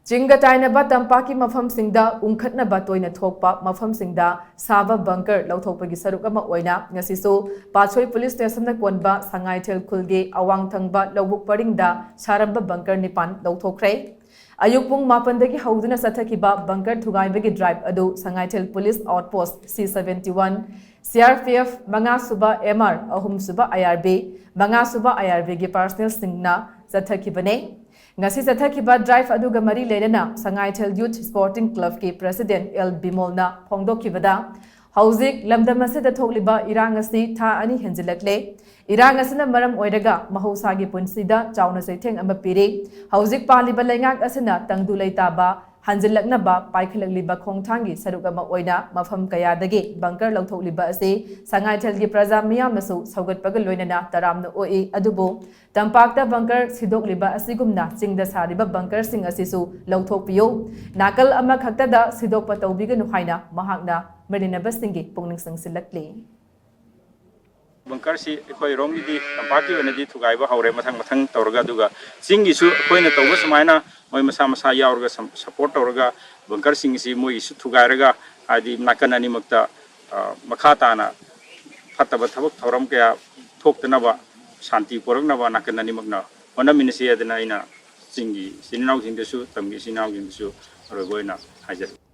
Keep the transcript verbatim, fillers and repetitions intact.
ꯆꯤꯡꯒ ꯇꯥꯏꯅꯕ ꯇꯝꯄꯥꯛꯀꯤ ꯃꯐꯝꯁꯤꯡꯗ ꯎꯪꯈꯠꯅꯕ ꯇꯣꯏꯅ ꯊꯣꯛꯄ ꯃꯐꯝꯁꯤꯡꯗ ꯁꯥꯕ ꯕꯪꯀꯔ ꯂꯧꯊꯣꯛꯄꯒꯤ ꯁꯔꯨꯛ ꯑꯃ ꯑꯣꯏꯅ ꯉꯁꯤꯁꯨ ꯄꯥꯠꯁꯣꯏ ꯄꯨꯂꯤꯁ ꯁ꯭ꯇꯦꯁꯟꯅ ꯀꯣꯟꯕ ꯁꯉꯥꯏꯊꯦꯜ ꯈꯨꯜꯒꯤ ꯑꯋꯥꯡ ꯊꯪꯕ ꯂꯧꯕꯨꯛ ꯄꯔꯤꯡꯗ ꯁꯥꯔꯝꯕ ꯕꯪꯀꯔ ꯅꯤꯄꯥꯟ ꯂꯧꯊꯣꯛꯈ꯭ꯔꯦ꯫ ꯑꯌꯨꯛ ꯄꯨꯡ ꯃꯥꯄꯟꯗꯒꯤ ꯍꯧꯗꯨꯅ ꯆꯠꯊꯈꯤꯕ ꯕꯪꯀꯔ ꯊꯨꯒꯥꯏꯕꯒꯤ ꯗ꯭ꯔꯥꯏꯚ ꯑꯗꯨ ꯁꯉꯥꯏꯊꯦꯜ ꯄꯨꯂꯤꯁ ꯑꯥꯎꯠꯄꯣꯁ ꯁꯤ seventy one, C R P F ꯃꯉꯥ ꯁꯨꯕ ꯑꯦꯝ ꯑꯥꯔ, ꯑꯍꯨꯝ ꯁꯨꯕ ꯑꯥꯏ ꯑꯥꯔ ꯕꯤ, ꯃꯉꯥ ꯁꯨꯕ ꯑꯥꯏ ꯑꯥꯔ ꯕꯤꯒꯤ ꯄꯥꯔꯁꯅꯦꯜꯁꯤꯡꯅ ꯆꯠꯊꯈꯤꯕꯅꯦ꯫ ꯉꯁꯤ ꯆꯠꯊꯈꯤꯕ ꯗ꯭ꯔꯥꯏꯚ ꯑꯗꯨꯒ ꯃꯔꯤ ꯂꯩꯅꯅ ꯁꯉꯥꯏꯊꯦꯜ ꯌꯨꯊ ꯁ꯭ꯄꯣꯔꯇꯤꯡ ꯀ꯭ꯂꯕꯀꯤ ꯄ꯭ꯔꯁꯤꯗꯦꯟꯠ ꯑꯦꯜ ꯕꯤꯃꯣꯜꯅ ꯐꯣꯡꯗꯣꯛꯈꯤꯕꯗ, ꯍꯧꯖꯤꯛ ꯂꯝꯗꯝ ꯑꯁꯤꯗ ꯊꯣꯛꯂꯤꯕ ꯏꯔꯥꯡ ꯑꯁꯤ ꯊꯥ ꯑꯅꯤ ꯍꯦꯟꯖꯤꯜꯂꯛꯂꯦ꯫ ꯏꯔꯥꯡ ꯑꯁꯤꯅ ꯃꯔꯝ ꯑꯣꯏꯔꯒ ꯃꯍꯧꯁꯥꯒꯤ ꯄꯨꯟꯁꯤꯗ ꯆꯥꯎꯅ ꯆꯩꯊꯦꯡ ꯑꯃ ꯄꯤꯔꯤ꯫ ꯍꯧꯖꯤꯛ ꯄꯥꯜꯂꯤꯕ ꯂꯩꯉꯥꯛ ꯑꯁꯤꯅ ꯇꯪꯗꯨ ꯂꯩꯇꯥꯕ ꯍꯟꯖꯤꯜꯂꯛꯅꯕ ꯄꯥꯏꯈꯠꯂꯛꯂꯤꯕ ꯈꯣꯡꯊꯥꯡꯒꯤ ꯁꯔꯨꯛ ꯑꯃ ꯑꯣꯏꯅ ꯃꯐꯝ ꯀꯌꯥꯗꯒꯤ ꯕꯪꯀꯔ ꯂꯧꯊꯣꯛꯂꯤꯕ ꯑꯁꯤ ꯁꯉꯥꯏꯊꯦꯜꯒꯤ ꯄ꯭ꯔꯖꯥ ꯃꯤꯌꯥꯝꯅꯁꯨ ꯁꯧꯒꯠꯄꯒ ꯂꯣꯏꯅꯅ ꯇꯔꯥꯝꯅ ꯑꯣꯛꯏ꯫ ꯑꯗꯨꯕꯨ ꯇꯝꯄꯥꯛꯇ ꯕꯪꯀꯔ ꯁꯤꯗꯣꯛꯂꯤꯕ ꯑꯁꯤꯒꯨꯝꯅ ꯆꯤꯡꯗ ꯁꯥꯔꯤꯕ ꯕꯪꯀꯔꯁꯤꯡ ꯑꯁꯤꯁꯨ ꯂꯧꯊꯣꯛꯄꯤꯌꯨ, ꯅꯥꯀꯜ ꯑꯃꯈꯛꯇꯗ ꯁꯤꯗꯣꯛꯄ ꯇꯧꯕꯤꯒꯅꯨ ꯍꯥꯏꯅ ꯃꯍꯥꯛꯅ ꯃꯔꯤꯅꯕꯁꯤꯡꯒꯤ ꯄꯨꯛꯅꯤꯡ ꯆꯤꯡꯁꯤꯜꯂꯛꯂꯤ꯫ ꯕꯪꯀꯔꯁꯤ ꯑꯩꯈꯣꯏꯔꯣꯝꯒꯤꯗꯤ ꯇꯝꯄꯥꯛꯀꯤ ꯑꯣꯏꯅꯗꯤ ꯊꯨꯒꯥꯏꯕ ꯍꯧꯔꯦ, ꯃꯊꯪ ꯃꯊꯪ ꯇꯧꯔꯒ꯫ ꯑꯗꯨꯒ ꯆꯤꯡꯒꯤꯁꯨ ꯑꯩꯈꯣꯏꯅ ꯇꯧꯕ ꯁꯨꯃꯥꯏꯅ ꯃꯣꯏ ꯃꯁꯥ ꯃꯁꯥ ꯌꯥꯎꯔꯒ ꯁꯞꯄꯣꯔꯠ ꯇꯧꯔꯒ ꯕꯪꯀꯔꯁꯤꯡ ꯑꯁꯤ ꯃꯣꯏꯒꯤꯁꯨ ꯊꯨꯒꯥꯏꯔꯒ, ꯍꯥꯏꯗꯤ ꯅꯥꯀꯟ ꯑꯅꯤꯃꯛꯇ, ꯑ, ꯃꯈꯥ ꯇꯥꯅ ꯐꯠꯇꯕ ꯊꯕꯛ ꯊꯧꯔꯝ ꯀꯌꯥ ꯊꯣꯛꯇꯅꯕ, ꯁꯥꯟꯇꯤ ꯄꯨꯔꯛꯅꯕ ꯅꯥꯀꯟ ꯑꯅꯤꯃꯛꯅ ꯍꯣꯠꯅꯃꯤꯟꯅꯁꯤ ꯍꯥꯏꯗꯅ ꯑꯩꯅ ꯆꯤꯡꯒꯤ ꯏꯆꯤꯟ ꯏꯅꯥꯎꯁꯤꯡꯗꯁꯨ, ꯇꯝꯒꯤ ꯏꯆꯤꯟ ꯏꯅꯥꯎꯁꯤꯡꯗꯁꯨ ꯑꯔꯣꯏꯕ ꯑꯣꯏꯅ ꯍꯥꯏꯖꯔꯤ꯫